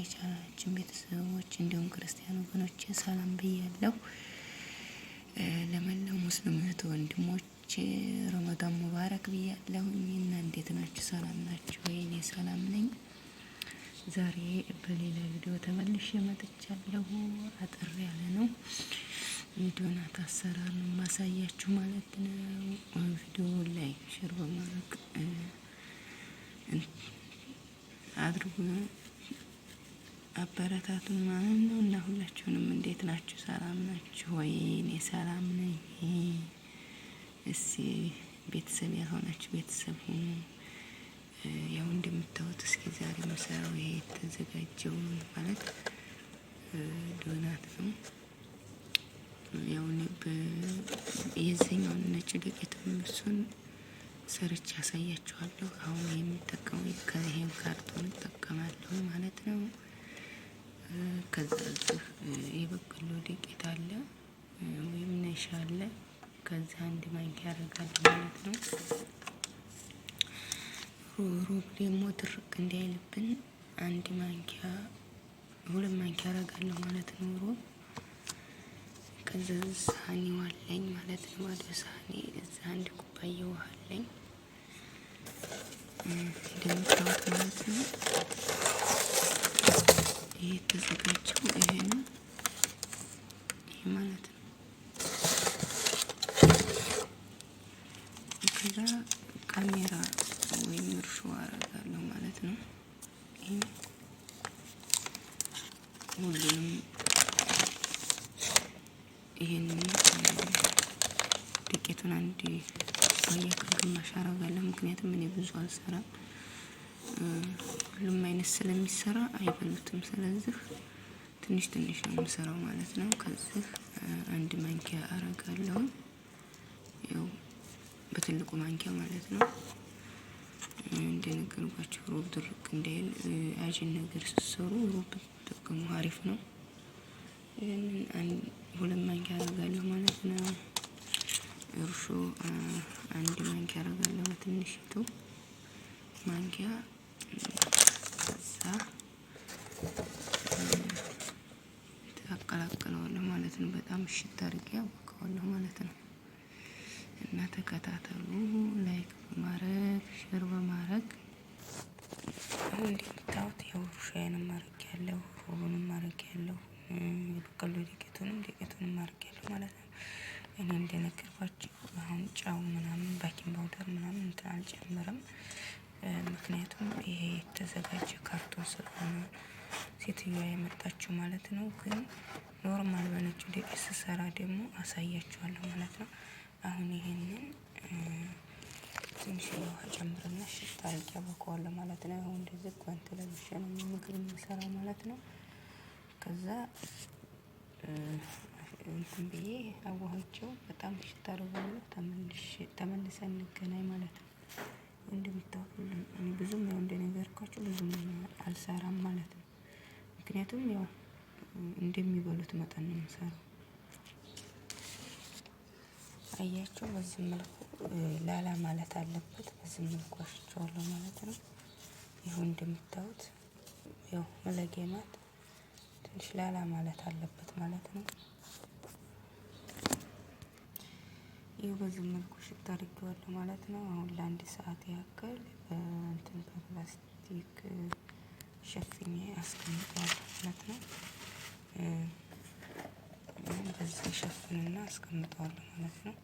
የቻናላችን ቤተሰቦች እንዲሁም ክርስቲያን ወገኖች ሰላም ብያለሁ። ለመላው ሙስሊም እህት ወንድሞች ረመዳን ሙባረክ ብያለሁኝ። እና እንዴት ናችሁ? ሰላም ናችሁ ወይ? እኔ ሰላም ነኝ። ዛሬ በሌላ ቪዲዮ ተመልሼ መጥቻለሁ። አጠር ያለ ነው፣ የዶናት አሰራር ነው ማሳያችሁ ማለት ነው። ቪዲዮ like፣ share በማድረግ አድርጉ፣ አበረታቱን ማለት ነው። እና ሁላችሁንም እንዴት ናችሁ? ሰላም ናችሁ ወይ? እኔ ሰላም ነኝ። እስኪ ቤተሰብ ያልሆናችሁ ቤተሰብ ሁኑ። ያው እንደምታዩት እስኪ ዛሬ መሰራው ይሄ የተዘጋጀው ማለት ዶናት ነው። ያው የዚህኛውን ነጭ ዱቄት እሱን ሰርቼ ያሳያችኋለሁ። አሁን የሚጠቀመው ከይሄን ካርቶን እጠቀማለሁ ማለት ነው። ከዛ እዚህ የበቆሎ ዱቄት አለ ወይም ነሻ አለ። ከዛ አንድ ማንኪያ አደርጋለሁ ማለት ነው። ሩብ ደግሞ ድርቅ እንዳይልብን አንድ ማንኪያ 2 ማንኪያ አደርጋለሁ ማለት ነው ሩብ። ከዛ ሳህኒ አለኝ ማለት ነው። ባዶ ሳህኒ እዛ አንድ ኩባያ ውሃ አለኝ እንደምታዩት ማለት ነው። ይሄ የተዘጋጀው ይሄ ነው። ይሄ ማለት ነው። ከዛ ካሜራ ወይም እርሾ አደርጋለሁ ማለት ነው። ይሄ ሁሉንም ይሄንን ዱቄቱን አንድ ኩባያ ከግማሽ አደርጋለሁ። ምክንያቱም እኔ ብዙ አልሰራም፣ ሁሉም አይነት ስለሚሰራ አይበሉትም። ስለዚህ ትንሽ ትንሽ ነው የምሰራው ማለት ነው። ከዚህ አንድ ማንኪያ አረጋለሁ፣ ያው በትልቁ ማንኪያ ማለት ነው። እንደነገርኳችሁ ሩብ ድርቅ እንዳይል አጅን ነገር ስትሰሩ ሩብ ብትጠቀሙ አሪፍ ነው። ይህንን 2 ማንኪያ አረጋለሁ ማለት ነው። እርሾ አንድ ማንኪያ አረጋለሁ በትንሽቱ ማንኪያ። ከዛ አቀላቅለዋለሁ ማለት ነው። በጣም እሽት አድርጌ አቦካዋለሁ ማለት ነው። እና ተከታተሉ፣ like በማድረግ share በማድረግ። አሁን እንደምታዩት ያው እርሾዬንም አድርጌያለሁ፣ ሩቡንም አድርጌያለሁ፣ የበቆሎ ዱቄቱንም አድርጌያለሁ ማለት ነው። እኔ እንደነገርኳችሁ አሁን ጨው ምናምን baking powder ምናምን እንትን አልጨምርም። ምክንያቱም ይሄ የተዘጋጀ ካርቶን ስለሆነ ሴትዮዋ የመጣችው ማለት ነው። ግን normal በነጭ ዱቄት ስሰራ ደግሞ አሳያችኋለሁ ማለት ነው። አሁን ይሄንን ትንሽ ውሃ ጨምርና ሽታ አድርጌ አቦካዋለሁ ማለት ነው። አሁን እንደዚህ ጓንት ለብሼ ነው ምግብ የምሰራው ማለት ነው። ከዛ እንትን ብዬ አዋህጄው በጣም ሽታ አደርገዋለሁ። ተመልሰን እንገናኝ ማለት ነው። እንደምታውቁት እኔ ብዙም ያው እንደነገርኳችሁ ብዙም አልሰራም ማለት ነው። ምክንያቱም ያው እንደሚበሉት መጠን ነው የምሰራው። አያችሁ፣ በዚህ መልኩ ላላ ማለት አለበት። በዚህ መልኩ አሽቸዋለሁ ማለት ነው። ይሁን እንደምታዩት ያው መለጌማት ትንሽ ላላ ማለት አለበት ማለት ነው። ይህ በዚህ መልኩ ሽታ አድርጌዋለሁ ማለት ነው። አሁን ለአንድ ሰዓት ያክል በእንትን በፕላስቲክ ሸፍኜ አስቀምጠዋለሁ ማለት ነው። በዚህ ሸፍንና አስቀምጠዋለሁ ማለት ነው።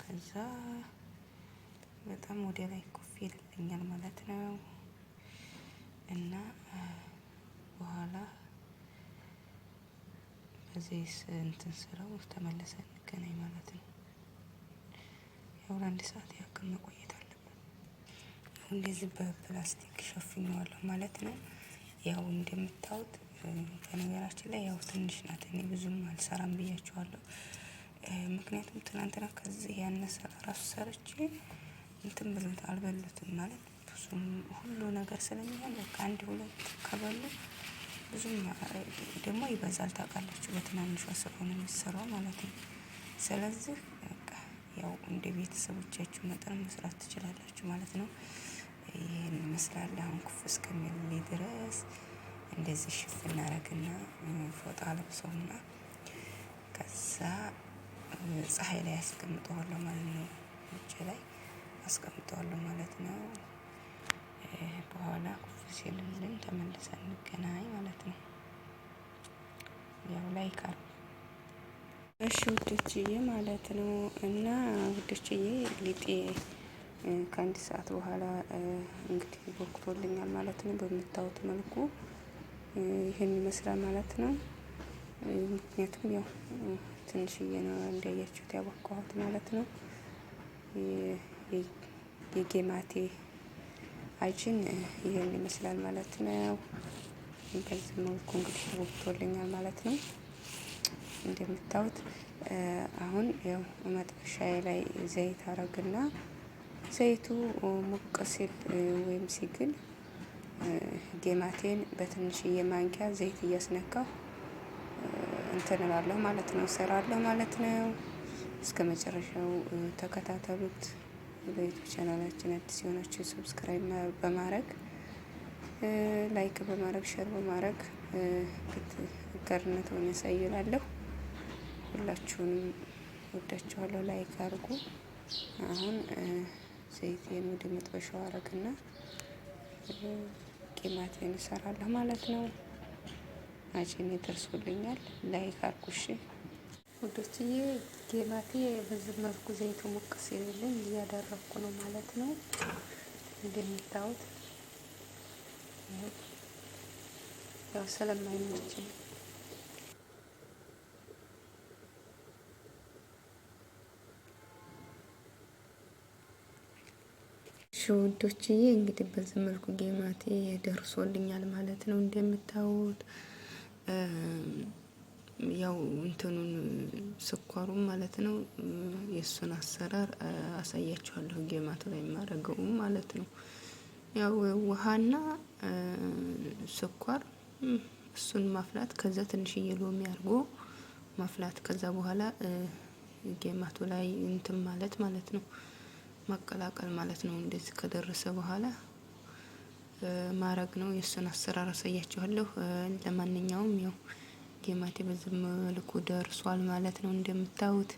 ከዛ በጣም ወደ ላይ ኩፍ ይልልኛል ማለት ነው። እና በኋላ በዚህ እንትን ስራው ተመልሰን እንገናኝ ማለት ነው። ያው ለአንድ ሰዓት ያክል መቆየት አለበት። እንደዚህ በፕላስቲክ ሸፍኜዋለሁ ማለት ነው። ያው እንደምታዩት በነገራችን ላይ ያው ትንሽ ናት። እኔ ብዙም አልሰራም ብያችኋለሁ። ምክንያቱም ትናንትና ከዚህ ያነሰ ራሱ ሰርቼ እንትን ብሎት አልበሉትም ማለት ብዙም ሁሉ ነገር ስለሚሆን በቃ አንድ ሁለት ከበሉ ብዙም ደግሞ ይበዛል ታውቃላችሁ፣ በትናንሿ ስለሆነ የሚሰራው ማለት ነው። ስለዚህ በቃ ያው እንደ ቤተሰቦቻችሁ መጠን መስራት ትችላላችሁ ማለት ነው። ይህን ይመስላል። አሁን ኩፍ እስከሚልልኝ ድረስ እንደዚህ ሽፍ እናደርግና ፎጣ ለብሰውና ከዛ ፀሐይ ላይ አስቀምጠዋለሁ ማለት ነው። ውጭ ላይ አስቀምጠዋለሁ ማለት ነው። በኋላ ኩፍ ሲልልን ተመልሰን እንገናኝ ማለት ነው። ያው like አርጉ እሺ ውዶችዬ ማለት ነው። እና ውዶችዬ ሊጤ ከአንድ ሰዓት በኋላ እንግዲህ ቦክቶልኛል ማለት ነው። በምታዩት መልኩ ይህን ይመስላል ማለት ነው። ምክንያቱም ያው ትንሽዬ ነው እንዳያችሁት ያቦካሁት ማለት ነው። የጌማቴ عجين ይህን ይመስላል ማለት ነው። በዚህ መልኩ እንግዲህ ቦክቶልኛል ማለት ነው። እንደምታዩት አሁን ያው መጥበሻዬ ላይ ዘይት አረግና ዘይቱ ሞቅ ሲል ወይም ሲግል ጌማቴን በትንሽዬ ማንኪያ ዘይት እያስነካሁ እንትን እላለሁ ማለት ነው፣ እሰራለሁ ማለት ነው። እስከ መጨረሻው ተከታተሉት። ለዩቱብ ቻናላችን አዲስ የሆናችሁ subscribe በማድረግ like በማድረግ share በማድረግ አጋርነቱን ያሳይላለሁ። ሁላችሁንም ወዳችኋለሁ። like አድርጉ። አሁን ዘይቴን ወደ መጥበሻው አረግና ጌማቴን እሰራለሁ ማለት ነው። عجين ደርሶልኛል። like አድርጉ እሺ ውዶችዬ። ጌማቴ በዚህ መልኩ ዘይቱ ሞቅ ሲልልኝ እያደረኩ ነው ማለት ነው። እንደምታዩት ያው ስለማይመችኝ ውዶችዬ እንግዲህ በዚህ መልኩ ጌማቴ ደርሶልኛል ማለት ነው። እንደምታዩት ያው እንትኑን ስኳሩን ማለት ነው የእሱን አሰራር አሳያችኋለሁ። ጌማቱ ላይ የማደርገውም ማለት ነው ያው ውሃና ስኳር እሱን ማፍላት፣ ከዛ ትንሽዬ ሎሚ አድርጎ ማፍላት፣ ከዛ በኋላ ጌማቱ ላይ እንትን ማለት ማለት ነው ማቀላቀል ማለት ነው። እንደዚህ ከደረሰ በኋላ ማረግ ነው። የእሱን አሰራር አሳያችኋለሁ። ለማንኛውም ያው ጌማቴ በዚህ መልኩ ደርሷል ማለት ነው። እንደምታዩት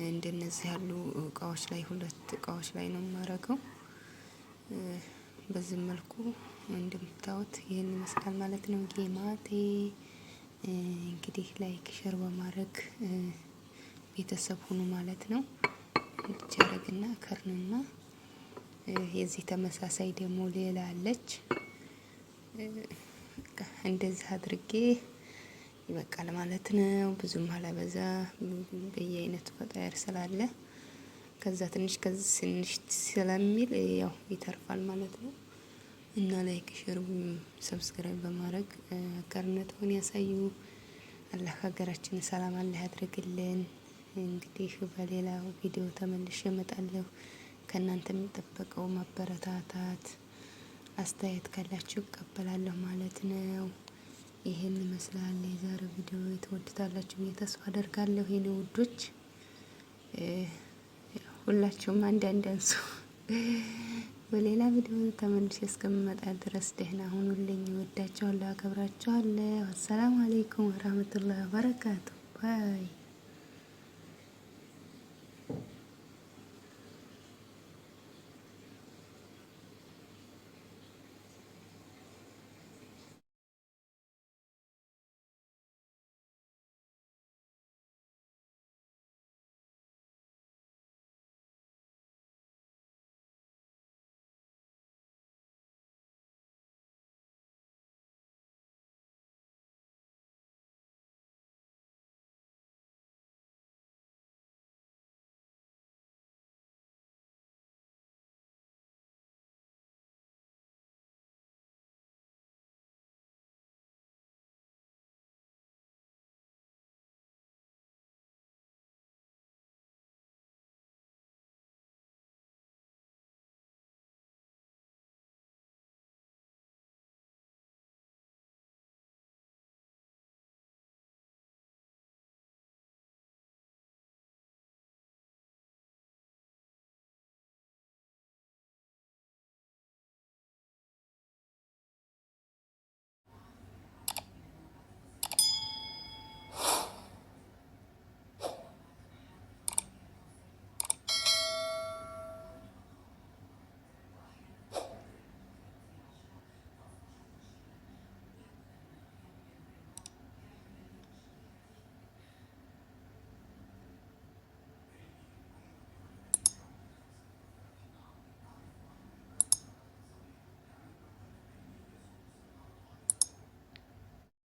እንደነዚህ ያሉ እቃዎች ላይ ሁለት እቃዎች ላይ ነው የማረገው። በዚህ መልኩ እንደምታዩት ይህን ይመስላል ማለት ነው። ጌማቴ እንግዲህ like share በማድረግ ቤተሰብ ሁኑ ማለት ነው። እንዲቻረግና ከርንና የዚህ ተመሳሳይ ደግሞ ሌላ አለች። እንደዚህ አድርጌ ይበቃል ማለት ነው። ብዙም አላበዛ በየአይነቱ فطاير ስላለ ከዛ ትንሽ ከዚህ ትንሽ ስለሚል ያው ይተርፋል ማለት ነው። እና like share subscribe በማድረግ አጋርነትዎን ያሳዩ። አላህ ሀገራችንን ሰላም አላህ ያድርግልን። እንግዲህ በሌላ ቪዲዮ ተመልሼ እመጣለሁ። ከእናንተ የሚጠበቀው ማበረታታት፣ አስተያየት ካላችሁ እቀበላለሁ ማለት ነው። ይህን ይመስላል የዛሬው ቪዲዮ። ትወዱታላችሁ ብዬ ተስፋ አደርጋለሁ። የኔ ውዶች ሁላችሁም አንዳንድ አንሱ። በሌላ ቪዲዮ ተመልሼ እስከምመጣ ድረስ ደህና ሁኑልኝ። እወዳችኋለሁ፣ አከብራችኋለሁ። السلام عليكم ورحمة الله وبركاته። bye.